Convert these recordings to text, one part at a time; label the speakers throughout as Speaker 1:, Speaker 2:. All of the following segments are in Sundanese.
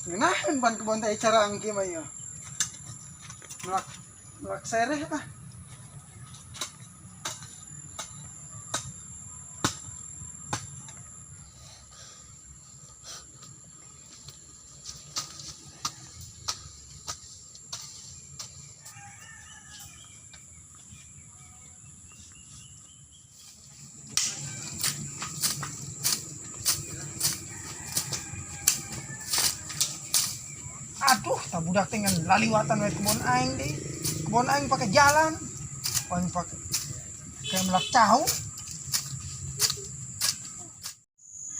Speaker 1: Ngeunaheun pan kebon teh carang kieu mah ieu. Melak melak sereh ah. Aduh, tah budak teh ngan laliwatan we kebon aing deui. Kebon aing pake jalan. Aing pake kayak melak cau.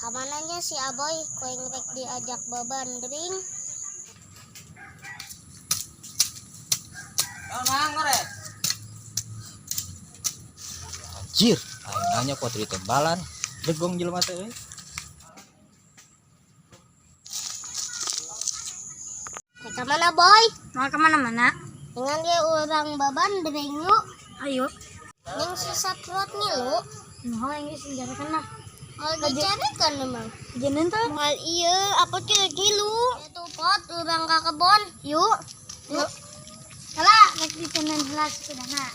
Speaker 2: Kamananya si Aboy ku aing rek diajak babandring.
Speaker 3: Anjir, aing nanya kok tadi tembalan. Degong jelema teh euy.
Speaker 2: Rek kamana, Boy?
Speaker 4: Mau kemana-mana?
Speaker 2: Dengan dia urang babandring yuk.
Speaker 4: Ayo.
Speaker 2: Ning si Saprot ngilu.
Speaker 4: Nah, yang geus dicarekan lah.
Speaker 2: Mau dicarikan emang.
Speaker 4: Jenin tuh.
Speaker 2: Mal iya, apa kira ngilu? Itu pot urang ka kebon. Yuk. Yuk.
Speaker 4: Salah, rek ditenan heula sepedana.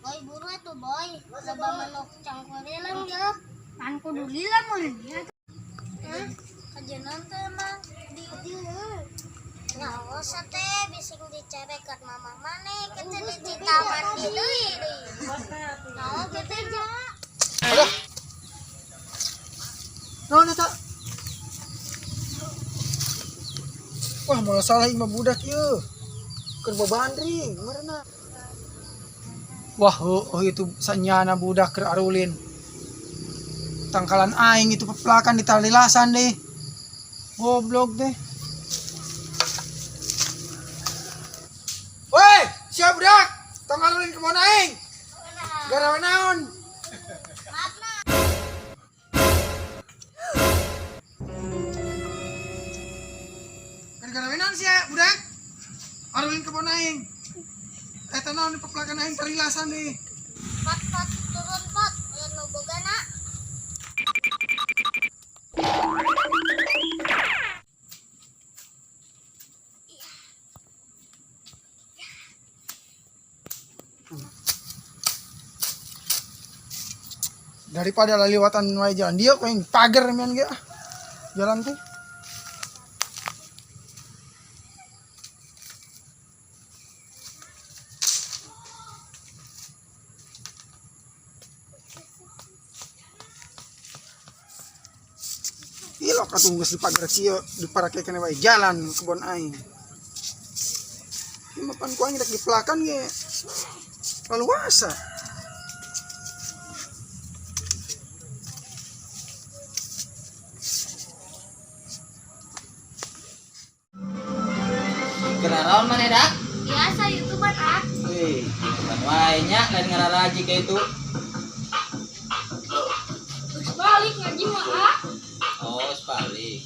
Speaker 2: Boy, buru atuh boy. Loba manuk cangkurilang ya.
Speaker 4: Pan kudu lila mun ya.
Speaker 2: Hah? Kajenan teh emang di Nah, usah teh bising dicarekan mama maneh kita di taman di deui deui. Nah, kita ja.
Speaker 1: Aduh. Naon eta? Wah, moal salah ieu mah budak ieu. Keur babandring marana. Wah, heueuh itu sanyana budak keur arulin. Tangkalan aing itu pepelakan di talilasan deh. Goblok deh. Woi, siap budak? Tong arulin kebon aing. Gara naon? Gara-gara naon sia budak? Arulin kebon aing. Eta naon di pepelakan aing tarilasan deh.
Speaker 2: Pot pot turun pot, aya nu bogana.
Speaker 1: Daripada laliwatan wae jalan dia ku aing pager mian ge ah. Jalan teh. Ilok atuh geus dipager kieu diparakekeun wae jalan kebon aing. Ieu mah pan ku aing rek dipelakan ge. Laluasa.
Speaker 3: Kenaraon maneh dak?
Speaker 4: Biasa YouTuber ah.
Speaker 3: Wih, bukan wae nya lain ngararaji ka itu.
Speaker 4: Terus balik ngaji mah ah.
Speaker 3: Oh, balik.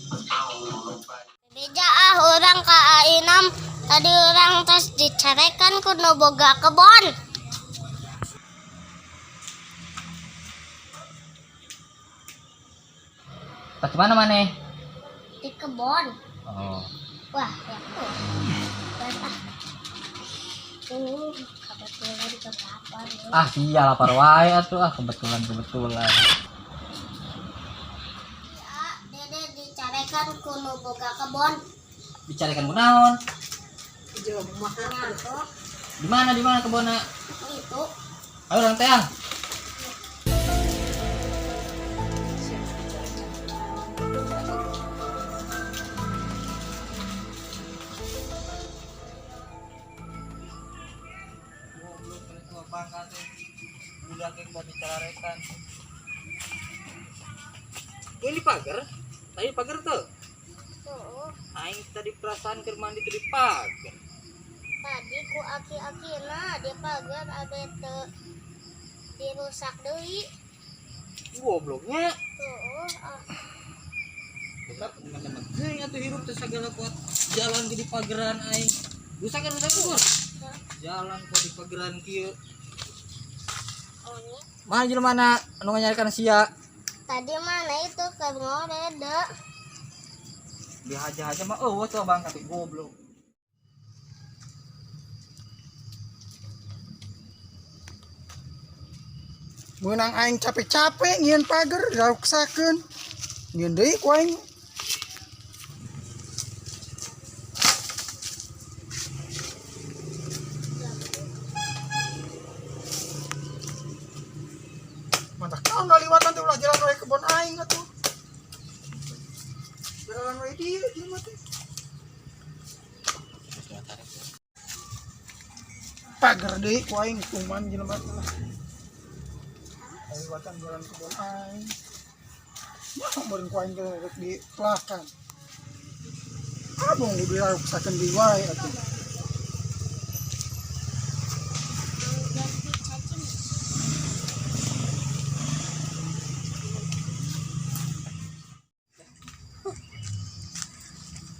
Speaker 2: Beja ah urang ka Ainam tadi urang tos dicarekan ku nu boga kebon.
Speaker 3: Pas mana maneh?
Speaker 2: Di kebon.
Speaker 3: Oh.
Speaker 2: Wah, ya tuh. Ah. Kebetulan kebapar.
Speaker 3: Ah, iya lapar wae atuh ah kebetulan kebetulan.
Speaker 2: Ya, Dede dicarekan ku nu boga kebon.
Speaker 3: Dicarikan ku naon?
Speaker 2: Nyangkok
Speaker 3: Di mana kebonna?
Speaker 2: itu.
Speaker 3: Ayo urang teh ah. Budak yang buat dicararekan. Ini pagar? Tadi pagar tuh.
Speaker 2: Tuh,
Speaker 3: Aing tadi perasaan keur mandi teh di pagar.
Speaker 2: Tadi ku aki-akina di pagar abe teu dirusak deui.
Speaker 3: Gobloknya.
Speaker 2: Tuh,
Speaker 3: Goblok teman-teman. Geuing atuh hirup teh sagala kuat jalan ge di pageran aing. Rusakan rusakan gua. Jalan kok di pageran kieu. Mana jelema mana anu nganyarikan sia?
Speaker 2: Tadi mana itu ke ngorede.
Speaker 3: Dihaja-haja mah eueuh tuh bang tapi goblok.
Speaker 1: Meunang aing capek-capek ngieun pager diruksakeun. Ngieun deui ku aing. Mantak naon ngaliwatan teh ulah jalan wae kebon aing atuh. Jalan wae dieu jelema teh. Pager deui ku aing kuman jelema teh lah. Ngaliwatan jalan kebon aing. Mah meureun ku aing teh rek dipelakan. Abong kudu diruksakeun deui wae atuh.
Speaker 2: Ganti cacing.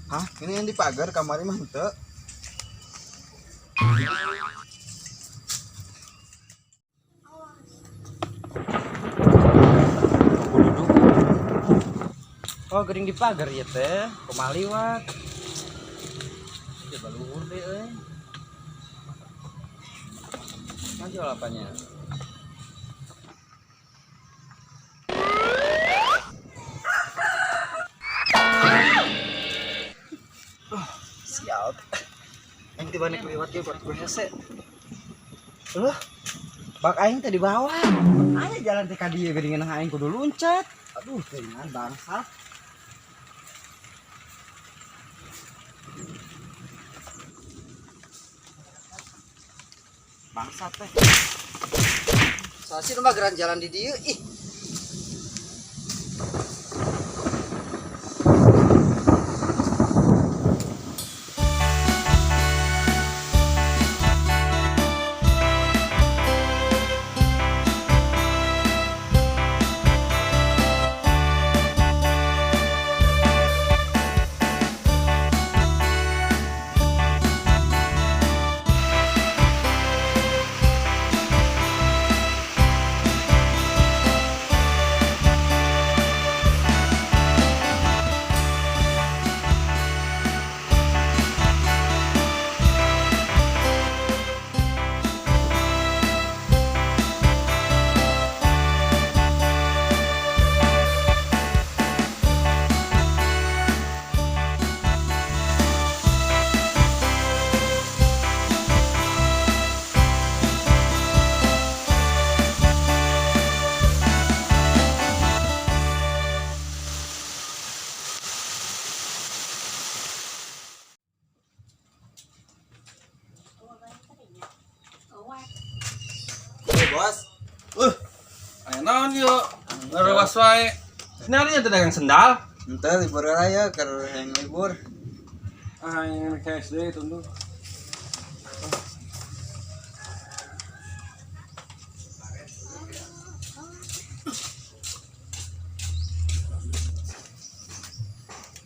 Speaker 5: Hah? Ini yang di pagar kamari mah henteu.
Speaker 3: Oh, gering di pagar ya teh, kumaha liwat. Coba luhur deh euy. Maju apanya?
Speaker 5: Sial. Aing tiba nek liwat ge buat gue hese. Loh, bak aing teh di bawah. Aya jalan teh ka dieu geuningan aing kudu luncat. Aduh, geuningan bangsat. Bangsat teh.
Speaker 3: Sasi nu mageran jalan di dieu ih.
Speaker 5: Bos.
Speaker 6: Aya naon yuk? Ngarewas wae. Sinaria teh dagang sendal.
Speaker 5: Henteu libur raya keur hayang libur.
Speaker 6: Ah, yang cash deui tunduh.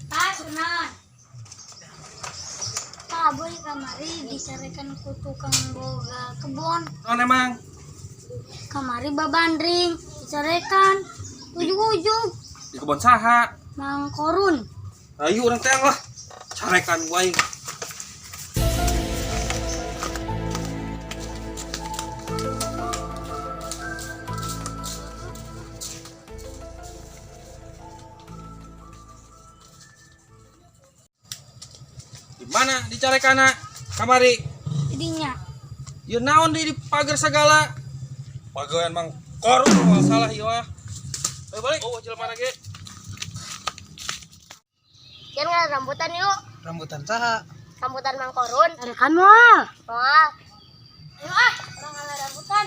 Speaker 4: Pak, sunan. Pak, boy kamari disarekan ku tukang boga kebon.
Speaker 6: Naon emang?
Speaker 4: Kamari babandring dicarekan ujug-ujug
Speaker 6: Di kebon saha?
Speaker 4: Mang Korun.
Speaker 6: Ayo urang teang lah. Carekan ku aing. Di mana dicarekana? Kamari.
Speaker 4: Jadinya
Speaker 6: Ya naon di pagar segala. Pagawean Mang Korun moal salah ieu mah. Ayo balik. Oh, jelema ge.
Speaker 2: Jangan nggak rambutan yuk.
Speaker 1: Rambutan saha?
Speaker 2: Rambutan Mang Korun.
Speaker 4: carekan moal.
Speaker 2: Wah. Ayo ah, orang ngalah rambutan.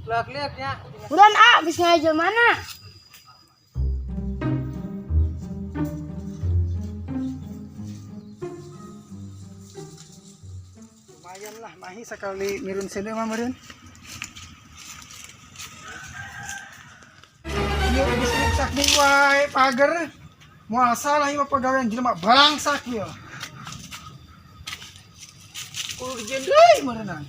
Speaker 1: Lihat-lihatnya.
Speaker 4: Buruan ah, bisa ngajar mana?
Speaker 1: Lumayan lah mahi sekali mirun sini mah meureun. Ieu geus ruksak deui wae pager. Moal salah ieu mah pagawean jelema balangsak ieu. Kudu dijieun deui meureunang.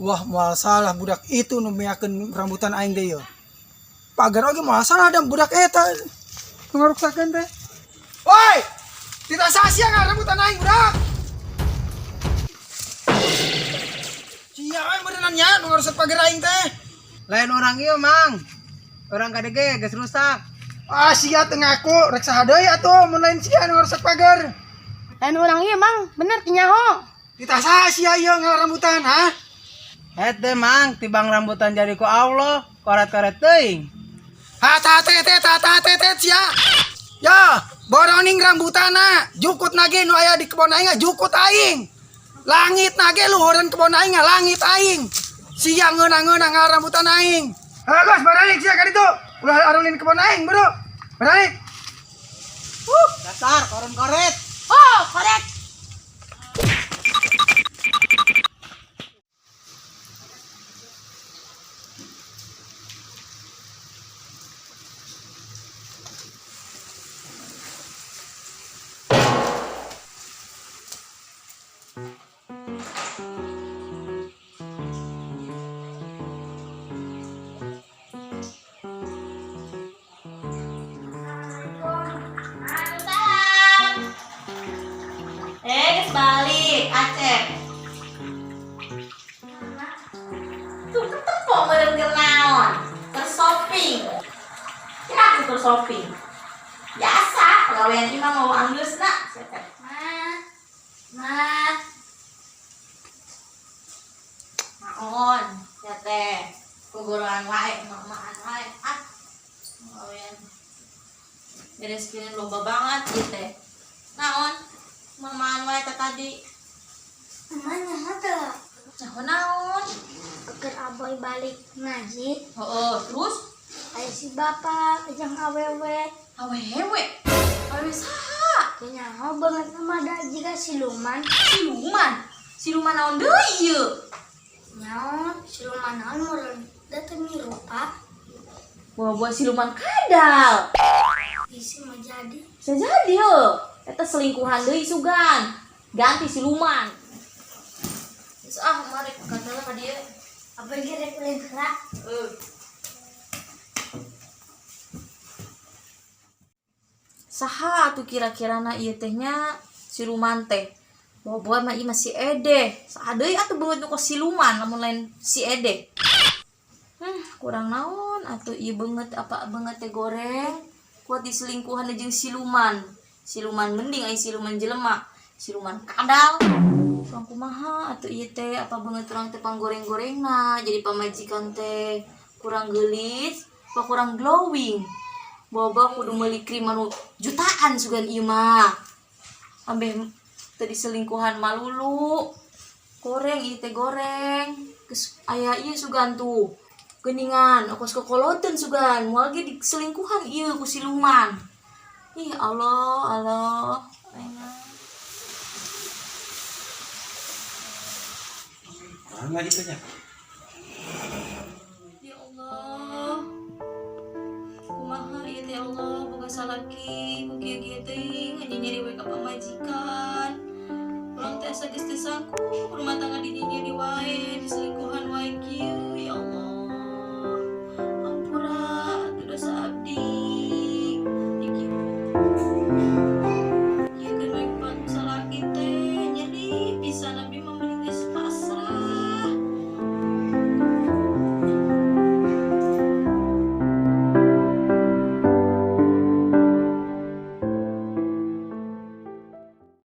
Speaker 1: Wah, moal salah budak itu nu meakeun rambutan aing teh ieu. Pagar oge moal salah dan budak eta nu ngaruksakeun teh. Woi, tidak sia rambutan aing budak. Sia we meureunnan nya nu ngarusak pagar aing teh.
Speaker 5: Lain orang ieu, Mang. Orang KDG geus rusak.
Speaker 1: Ah, sia teu ngaku rek saha deui atuh mun lain sia nu ngarusak pagar.
Speaker 2: Lain urang ieu, Mang, bener teu nyaho.
Speaker 1: Tidak sia ieu ngalah rambutan, ha?
Speaker 5: Hete Mang, tibang rambutan jadi ku Allah, koret-koret teuing.
Speaker 1: Ha ta te te ta ta te te sia. Ya, boroning rambutana, jukut nage nu aya di kebon aing jukut aing. Langit nage luhureun kebon aing langit aing. Sia ngeunah-ngeunah ngalah rambutan aing. Ha geus baralik sia ka ditu. Ulah arulin kebon aing, bro. Baralik.
Speaker 5: Dasar koren-koret.
Speaker 2: Oh, korek.
Speaker 7: Waalaikumsalam. Geus balik, Acep. Tuh ketemu meureun keur naon? Keur shopping. Kira aku keur shopping. Biasa, pagawean ieu mah mau anggeusna.
Speaker 4: Ma. Ma.
Speaker 7: Naon, ya teh. Gogorongan wae, emak-emakan wae. Ah. Pagawean. Beres piring loba banget ieu teh. Naon? Mamaan wae teh tadi.
Speaker 4: Mama nyaho teu?
Speaker 7: Nyaho naon?
Speaker 4: Keur aboy balik ngaji,
Speaker 7: Heeh, terus
Speaker 4: aya si bapak jeung awewe.
Speaker 7: Awewe. Awewe saha?
Speaker 4: Teu nyaho banget sama ada jiga siluman.
Speaker 7: Siluman. Siluman naon deui ieu?
Speaker 4: Nyaho siluman naon meureun da teu mirupa.
Speaker 7: Bawa-bawa siluman kadal.
Speaker 4: Bisi mah jadi.
Speaker 7: Bisa jadi heuh. Eta selingkuhan deui sugan. Ganti siluman. Geus ah, mari kadala ka dieu.
Speaker 4: Apa ge rek ulin heula?
Speaker 7: Heuh. Saha atuh kira-kirana ieu teh nya siluman teh? Bawa-bawa mah ieu mah si Ede. Saha deui atuh beungeut nu kos siluman lamun lain si Ede. Kurang naon atuh ieu beungeut apa beungeut teh goreng. Kuat diselingkuhan jeung siluman. Siluman mending ai siluman jelema, siluman kadal. Urang kumaha atuh ieu teh apa beungeut urang teh panggoreng-gorengna jadi pamajikan teh kurang geulis, apa kurang glowing. Bawa-bawa kudu meuli krim anu jutaan sugan ieu mah. Ambeh teu diselingkuhan malulu. Goreng ieu teh goreng. Geus aya ieu sugan tuh. Geuningan, okos kokoloteun sugan, moal ge diselingkuhan ieu ku siluman. Ih Allah, Allah. Aing.
Speaker 6: Mana itu nya?
Speaker 7: Ya Allah. Kumaha ieu teh Allah, boga salaki ku kieu-kieu teuing hanya nyeri we ka pamajikan. Urang teh asa geus teu sanggup rumah tangga di nyeri wae, diselingkuhan wae kieu ya Allah. Ampura atuh dosa abdi. Dikieu-kieukeun we ku salaki teh nyeri pisan abdi mah.